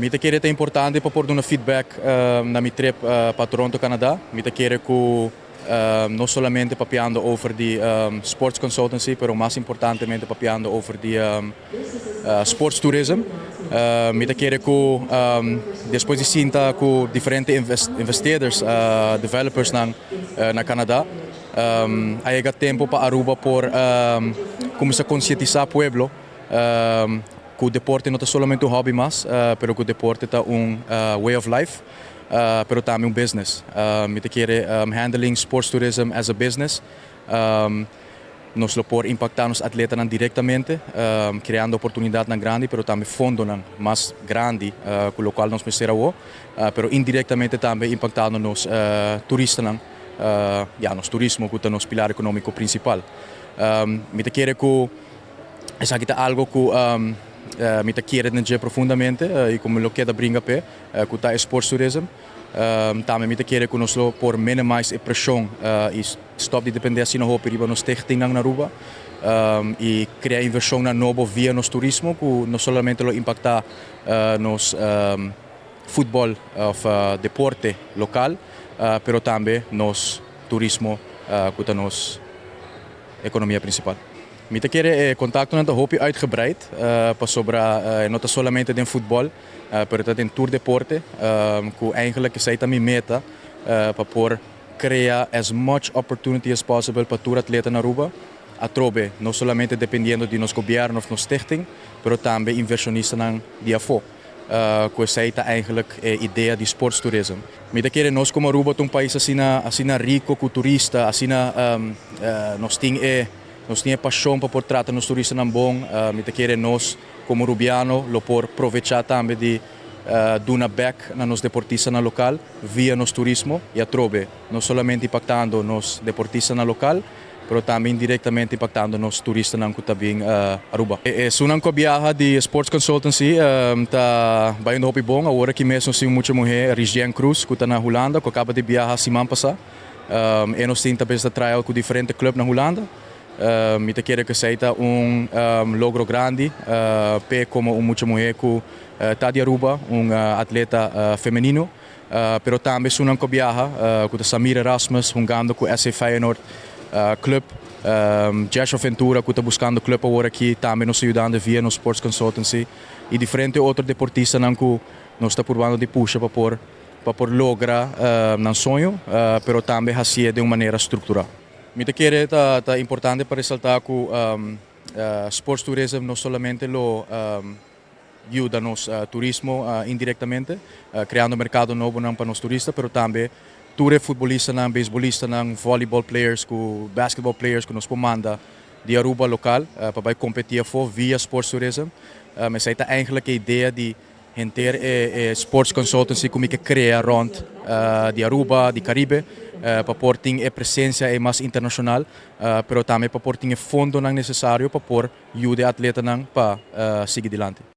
Mi ta kere ta importante pa por duna feedback na mi trip pa Toronto, Canada. Mi ta kere cu no solamente papiando over di sports consultancy, pero mas importantemente papiando over di sports tourism. Mi ta kere cu despues di sinta cu diferente investeerders, developers nan na Canada, a yega tempo pa Aruba por cuminsa concientisa pueblo cu deporte no ta solamente un hobby mas, pero cu deporte ta un way of life, pero tambe un business. Mi ta kere handling sports tourism as a business, nos lo por impacta nos atletanan directamente, creando oportunidadnan grandi, pero tambe fondonan mas grandi, cu locual nos mester awo, pero indirectamente tambe impactando nos turistanan, ya, nos turismo cu ta nos pilar economico principal. Mi ta kere cu esaki ta algo cu mi ta kere den dje profundamente y cu mi lo keda bringa p'e, cu ta e sports tourism. Tambe mi ta kere cu nos lo por minimize e presion y stop di depende asina hopi riba nos stichtingnan na Aruba y crea inversionnan nobo via nos turismo cu no solamente lo impacta nos futbol of deporte local, pero tambe nos turismo cu ta nos economia principal. Mi ta kere e contactonan ta hopi uitgebreid, pasobra no ta solamente den futbol, pero ta den tur deporte, cu eigenlijk esey ta mi meta, pa por crea as much opportunity as possible pa tur atleta na Aruba, atrobe, no solamente dependiendo di nos gobierno of nos stichting, pero tambe inversionistanan di afo. Cu esey ta eigenlijk e idea di sports tourism. Mi ta kere nos como Aruba ta un pais asina, asina rico cu turista, asina nos tin e pasion pa por trata nos turistanan bon. Mi ta kere nos como Rubiano lo por aprovecha tambe di duna back na nos deportistanan local via nos turismo y atrobe, no solamente impactando nos deportistanan local, pero tambe indirectamente impactando nos turistanan cu ta bin Aruba. Esunnan cu biaha di Sports Consultancy ta bayendo hopi bon. Awor aki mes nos tin mucha muher, Rigian Cruz, cu ta na Hulanda, cu a caba di biaha siman pasa. Y nos tin tambe ta trial cu diferente club na Hulanda. Mi ta kere cu esey ta un logro grandi pe como un mucha muher cu ta di Aruba, un atleta femenino, pero tambe esunnan cu biaha, cu ta Samir Erasmus hungando cu SC Feyenoord club, Joshua Ventura cu ta buscando club awor aki, tambe nos ta yudando via nos Sports Consultancy y diferente otro deportistanan cu nos ta purbando di pusha pa por logra nan soño, pero tambe haci di un manera structura. Mi ta kere ta importante pa resalta cu sports tourism no solamente lo yuda nos turismo indirectamente, creando mercado nobo nan pa nos turista, pero tambe tur futbolistanan, beisbolistanan, volleyball players, cu basketball players cu nos por manda di Aruba local pa bay competi afo via sports tourism. Esey ta eigenlijk e idea di henter e sports consultancy cu mi kier crea rond di Aruba, di Caribe, pa por tin e presencia e mas internacional, pero tambe pa por tin e fondonan necesario pa por yuda atletanan pa sigui dilanti.